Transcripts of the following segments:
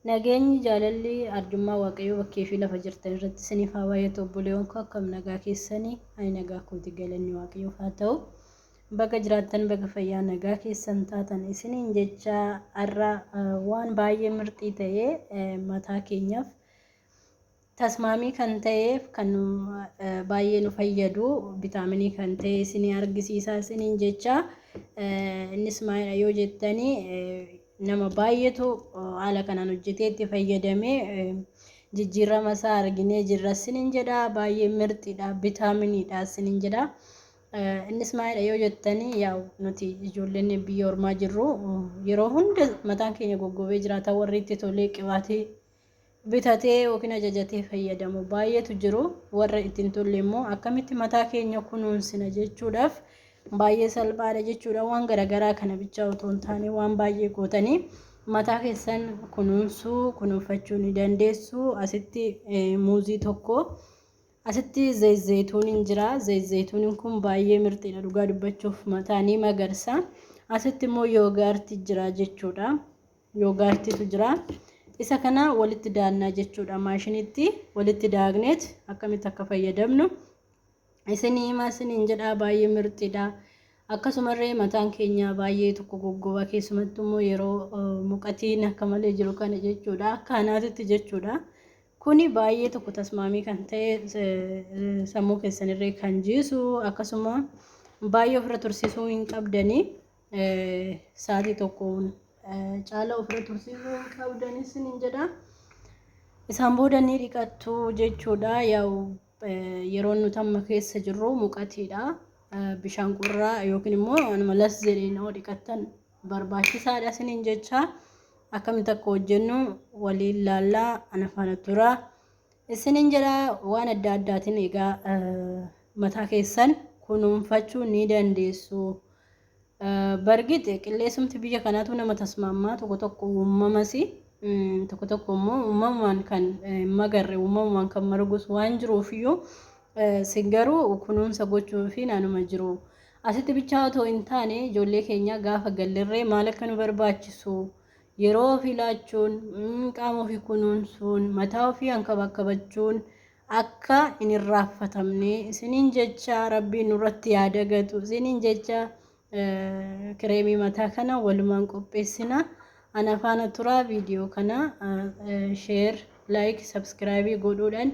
Nageenyi jaalalli arjummaa Waaqayyoo bakkee fi lafa jirtan irratti isiniif haa baay'atu. Obboleewwan koo, akkam nagaa keessanii? Ani nagaa kooti, galanni Waaqayyoof haa ta'u. Baga jiraattan, baga fayyaa nagaa keessan taatan isiniin jecha, har'a waan baay'ee mirxii ta'ee mataa keenyaaf tasmaamii kan ta'eef, kan baay'ee nu fayyadu, vitaaminii kan ta'e isinii argisiisaa isiniin jecha. Innis maalidha yoo jettanii, nama baay'eetu haala kanaan hojjetee itti fayyadamee jijjiirama isaa arginee jirra isiniin jedha. Baay'ee mirxiidha, vitaaminiidha isiniin jedha. Innis maalidha yoo jettanii, yaa nuti ijoolleen biyya ormaa jirru yeroo hunda mataan keenya goggobee jiraata. Warri itti tolee qibaatii bitatee yookiin ajajatee fayyadamu baay'eetu jiru. Warra ittiin tolle immoo akkamitti mataa keenya kunuunsina jechuudhaaf baay'ee salphaadha jechuudha. Waan garaagaraa kana bichaa otoo hin taane, waan baay'ee gootanii mataa keessan kunuunsuu, kunuunfachuu ni dandeessu. Asitti muuzii tokko, asitti zayituuniin jira. Zayituuniin kun baay'ee mirxiidha, dhugaa dubbachuuf mataa ni magarsa. Asitti immoo yoogaartii jira jechuudha. Yoogaartiitu jira. Isa kana walitti daannaa jechuudha. Maashinitti walitti daakneet akkamitti akka fayyadamnu isinii himaa isiniin jedhaa, baay'ee mirxiidha. Akkasumallee mataan keenya baay'ee tokko goggoba, keessumattuu immoo yeroo muqatiin akka malee jiru kana jechuudha. Akka anaatitti jechuudha. Kuni baay'ee tokko tasmaamii kan ta'e, sammuu keessanirree kan jiisu, akkasuma baay'ee ofirra tursiisuu hin qabdanii, sa'aatii tokkoon caala ofirra tursiisuu hin qabdanii isiniin jedha. Isaan booda ni dhiqattu jechuudha. Yaa'u yeroo nuti amma keessa jirru muqatiidha. Bishaan qorraa yookiin immoo anuma las jedheen yoo dhiqattan barbaachisaadha isiniin jecha. Akkamitti akka hojjennu waliin laallaa, ana faana tura isiniin jedha. Waan adda addaatiin egaa mataa keessan kunuunfachuu ni dandeessu. Bargit qilleensumti biyya kanaatu nama tasmaammaa, tokko tokko uumamas, tokko tokko immoo uumamumaan kan magarre, uumamumaan kan margus waan jiruufiyyuu, sin garuu kunuunsa gochuu fi naanuma jiru. Asitti bichaa otoo hin taane, ijoollee keenya gaafa gallirree maal akka nu barbaachisu yeroo ofii laachuun, qaama ofii kunuunsuun, mataa ofii hankabakkabachuun akka hin irraanfatamne isiniin jecha. Rabbiin nurratti yaada gatu isiniin jecha. Kireemii mataa kana walumaan qopheessina. Ana faana turaa. Viidiyoo kana share, like, subscribe godhuudhaan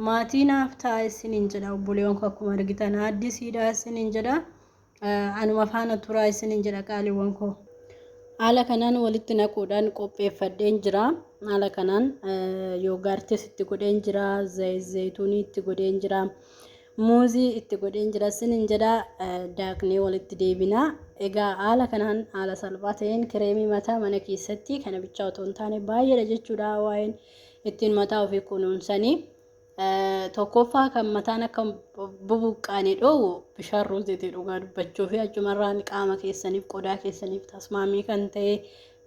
maatii naaf ta'a isiniin jedha. Obboleewwan koo, akkuma argitan addisiidha isiniin jedha. Anuma faana turaa isiniin jedha, qaaliiwwan koo. Haala kanaan walitti naquudhaan qopheeffadheen jira. Haala kanaan yoogaartis itti godheen jira, zayituunii itti godheen jira, muuzii itti godheen jira isiniin jedha. Daaknee walitti deebina. Egaa haala kanaan haala salphaa ta'een kireemii mataa mana keessatti kana bichaa otoo hin taane baay'eedha jechuudha waa'een ittiin mataa ofii kunuunsanii. Tokkoffaa, kan mataan akka bubuqqaane dhoowwu bishaan ruuziiti, dhugaa dubbachuu fi achumarraan qaama keessaniif, qodaa keessaniif tasmaamii kan ta'e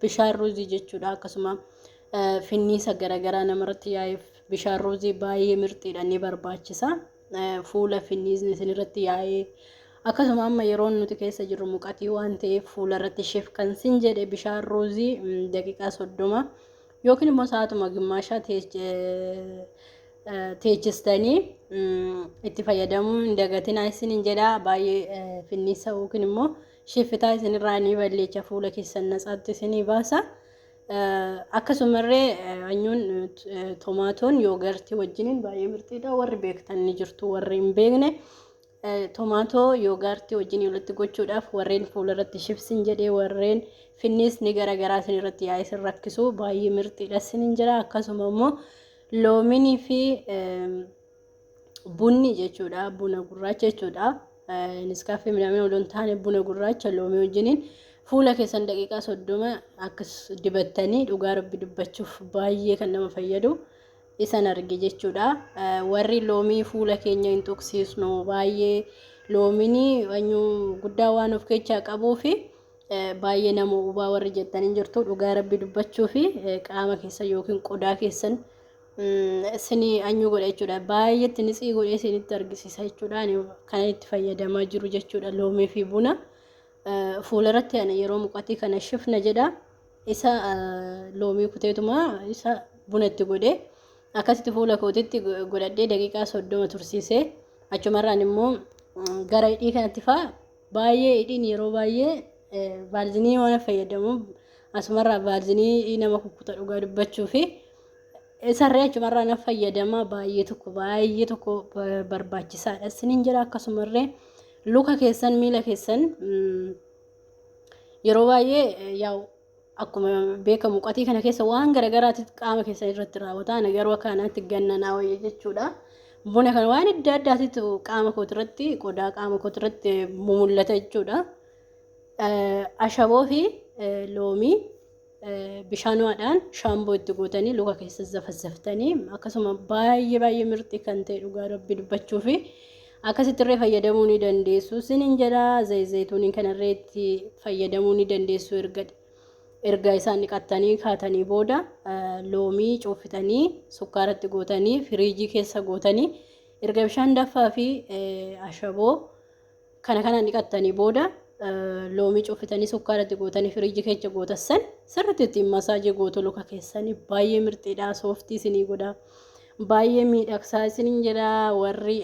bishaan ruuzii jechuudha. Akkasuma finniisa garaagaraa namarratti yaa'eef bishaan ruuzii baay'ee mirxiidha, ni barbaachisa. Fuula finniisni isinirratti yaa'ee, akkasuma amma yeroon nuti keessa jirru muqatii waan ta'eef, fuula irratti shif kan sin jedhe bishaan ruuzii daqiiqaa 30 yookiin immoo sa'aatuma gimmaashaa teechistanii itti fayyadamuu hin dagatinaa isiniin jedha. Baay'ee finniisa yookiin immoo shiffitaa isinirraa ni balleecha, fuula keessan natsaatti isinii baasa. Akkasumallee anyuun tomaatoon yoogartii wajjiniin baay'ee mirxiidha. Warri beektan ni jirtu, warri hin beekne tomaatoo yoogaartii wajjin walitti gochuudhaaf, warreen fuula irratti shifsin jedhee, warreen finniisni garaagaraa isin irratti yaa'ee isin rakkisu baay'ee mirxiidha isiniin jira. Akkasuma immoo loominii fi bunni jechuudha, buna gurraacha jechuudha. Niskaaffee midhaan odoo hin taane, buna gurraacha loomii wajjiniin fuula keessan daqiiqaa 30 akkas dibattanii, dhugaa Rabbi dubbachuuf baay'ee kan nama fayyadu isan arge jechuudha. Warri loomii fuula keenya hin tuqsiisnu, baay'ee loominii wanyuu guddaa waan of keessaa qabuu fi baay'ee nama hubaa warri jettan hin jirtu. Dhugaa Rabbi dubbachuu fi qaama keessan yookiin qodaa keessan isinii anyuu godha jechuudha. Baay'eetti nitsii godhee isinitti argisiisa jechuudha. Kan itti fayyadamaa jiru jechuudha, loomii fi buna. Fuula irratti ani yeroo muqatii kana shifna jedha. Isa loomii kuteetuma isa buna itti godhee akkasitti fuula kootitti godhadhee daqiiqaa 30 tursiisee, achumarraan immoo gara hidhii kanatti faa baay'ee hidhiin yeroo baay'ee vaalzinii waan fayyadamu, asumarraa vaalzinii nama kukkuta dhugaa dubbachuu fi isarree achumarraa na fayyadama. Baay'ee tokko baay'ee tokko barbaachisaadha isiniin jira. Akkasumarree luka keessan, miila keessan yeroo baay'ee yaa'u akkuma beekamu qatii kana keessa waan garagaraatti qaama keessan irratti raawwata. Ani garuu akka kanaatti gannanaa wayya jechuudha. Buna kana waan adda addaatitu qaama kootirratti, qodaa qaama kootirratti mumul'ata jechuudha. Ashaboo fi loomii bishaan ho'aadhaan shaamboo itti gootanii luka keessa zafazzaftanii, akkasuma baay'ee baay'ee mirxii kan ta'e dhugaa Rabbi dubbachuu fi akkasitti illee fayyadamuu ni dandeessu. Isiniin jedha, zayituuniin kanarree itti fayyadamuu ni dandeessu. Erga isaan dhiqattanii kaatanii booda loomii cuuffitanii sukkaaratti gootanii firiijii keessa gootanii, erga bishaan danfaa fi ashaboo kana kanaan dhiqattanii booda loomii cuuffitanii sukkaaratti gootanii firiijii keessa gootassan sirriitti ittiin masaajii gootu luka keessanii. Baay'ee mirxiidha, sooftii isinii godha, baay'ee miidhagsaa isiniin jedha. Warri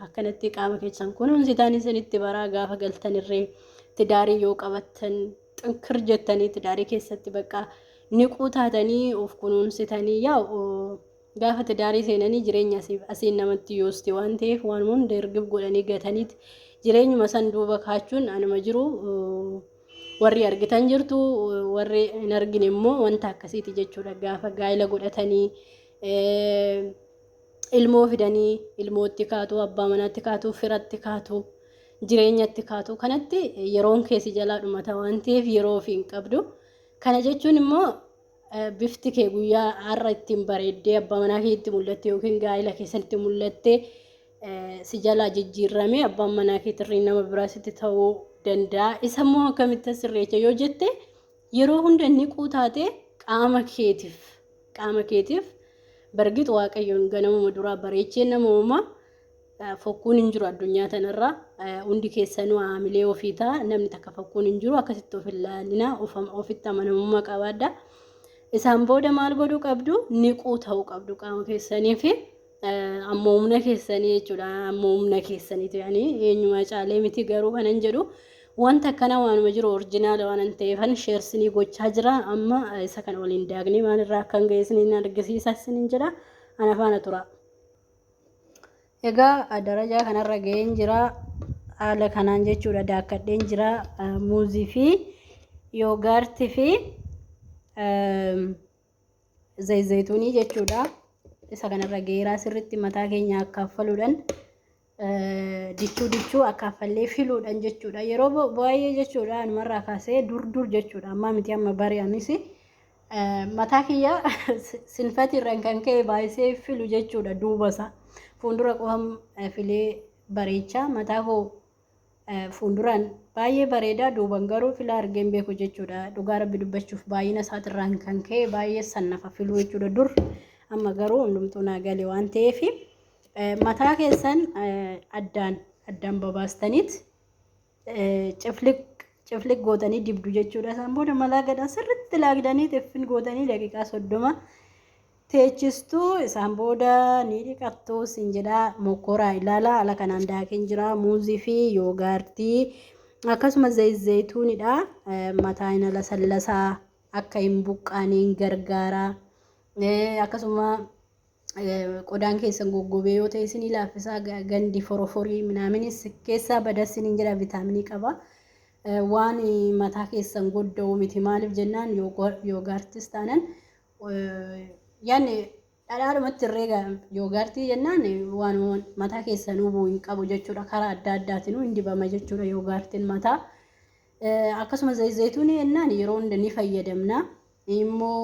akkanatti qaama keessan kunuunsitan isinitti baraa. Gaafa galtanirree tidaarii yoo qabattan xinkir jettanii tidaarii keessatti bakka niquu taatanii of kunuunsitanii, yaa'u gaafa tidaarii seenanii jireenya asiin namatti yoosti waan ta'eef, waan hunda ergib godhanii gataniiti jireenyuma san duuba kaachuun anuma jiru. Warri argitan jirtu, warri hin argine immoo wanta akkasiiti jechuudha. Gaafa gaa'ila godhatanii ilmoo fidanii ilmootti kaatu, abbaa manaatti kaatu, firatti kaatu, jireenyatti kaatu, kanatti yeroon keessi jalaa dhumata waan ta'eef yeroo ofii hin qabdu. Kana jechuun immoo bifti kee guyyaa har'a ittiin bareeddee abbaa manaa keetti mul'atte yookiin gaa'ila keessatti mul'atte si jalaa jijjiirramee abbaan manaa keetirrii nama biraa sitti ta'uu danda'a. Isa immoo akkamitti sirreecha yoo jette, yeroo hunda niquu taate qaama keetiif bargit Waaqayyoon ganamuma duraa bareechee nama uumaa. Fokkuun hin jiru addunyaa tanarra. Hundi keessanuu haamilee ofii ta'a, namni takka fokkuun hin jiru. Akkasitti of hin laalina, ofitti amanamummaa qabaadha. Isaan booda maal godhuu qabdu? Niquu ta'uu qabdu qaama keessanii fi ammoo humna keessanii jechuudha. Ammoo humna keessaniiti, yani eenyumaa caalee miti. Garuu kanan jedhu wanta akkana waanuma jiru original waan ta'eefan share isinii gochaa jira. Amma isa kana waliin daagnee maalirraa akkan ga'e isiniin argisiisa isiniin jedha, ana faana tura. Egaa darajaa kanarra ga'een jira, haala kanaan jechuudha. Daakkadheen jira muuzii fi yoogaartii fi zayituunii jechuudha. Isa kanarra ga'eeraa. Sirritti mataa keenya akkaafaluudhaan, dichuu dichuu akkaafallee filuudhaan jechuudha. Yeroo baay'ee jechuudha, anumarraa kaasee dur dur jechuudha. Ammaa miti, amma bari'anis mataa kiyya sinfati irraan kan ka'e baay'isee filu jechuudha duuba isaa. Fuuldura qofa filee bareechaa, mataa koo fuulduraan baay'ee bareedaa, duuban garuu filaa argeen beeku jechuudha. Dhugaa Rabbi dubbachuuf baay'ina isaatirraan kan ka'e baay'ee sannafa filuu jechuudha dur. Amma garuu hundumtuu naa gale waan ta'eef, mataa keessan addaan addaan babaastaniit cifliq cifliq gootanii dibdu jechuudha. Isaan booda malaa gadhaan sirriitti laagdanii tiffin gootanii daqiiqaa 30 teechistuu. Isaan booda ni dhiqattu sin jedha. Mokkoraa ilaala, haala kanaan daakeen jira muuzii fi yoogaartii, akkasumas zayituunidha. Mataa hin lasallasaa, akka hin buqqaaniin gargaara. Akkasuma qodaan keessan goggobee yoo ta'e isinii laaffisaa, gandi foroforii minaaminis keessaa badas isiniin jedha. Vitaaminii qaba. Waan mataa keessan godda'u miti. Maaliif jennaan, yoogaartis taanan yaani dhadhaadhumatti herreega yoogaartii jennaan waan mataa keessan hubuu hin qabu jechuudha. Karaa adda addaatinuu hin dibama jechuudha yoogaartiin mataa. Akkasuma zayituunii jennaan yeroo hunda ni fayyadamna. Immoo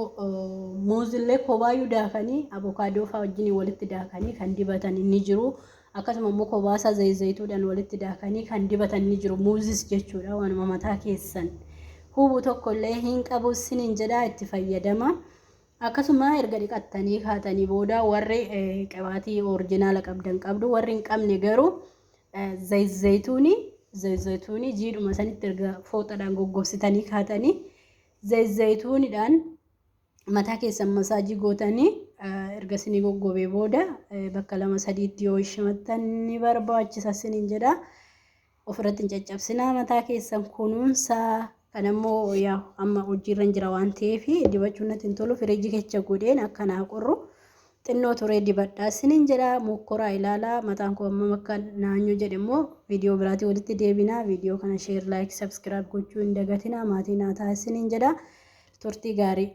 muuzillee kobaayyuu daakanii avokaadoo fa'aa wajjin walitti daakanii kan dibatan ni jiru. Akkasuma immoo kobaasaa zayituudhaan walitti daakanii kan dibatan ni jiru. Muuzis jechuudha, waanuma mataa keessan hubu tokkollee hin qabu isiniin jedha, itti fayyadama. Akkasuma erga dhiqattanii kaatanii booda warri qibaatii original qabdan qabdu, warri hin qabne garuu zayituunii jiidhuma sanitti erga fooxaadhaan goggobsitanii kaatanii Zayituunidhaan mataa keessan masaajii gootanii erga isinii goggobee booda bakka lama sadiitti yoo shimattan ni barbaachisa isiniin jedha. Ofirratti hin caccabsinaa, mataa keessan kunuunsaa. Kan ammoo yaa amma hojiirra jira waan ta'eef dibachuun natti hin tolu, firiijii keessa godheen akka naa qorru xinnoo turee dibadhaa isiniin jedha. Mokkoraa ilaalaa, mataan koo hammam akka naanyoo jedhe immoo viidiyoo biraatii walitti deebinaa. Viidiyoo kana share, like, subscribe gochuu hin dagatinaa. Maatii naa ta'a isiniin jedha. Turtii gaarii.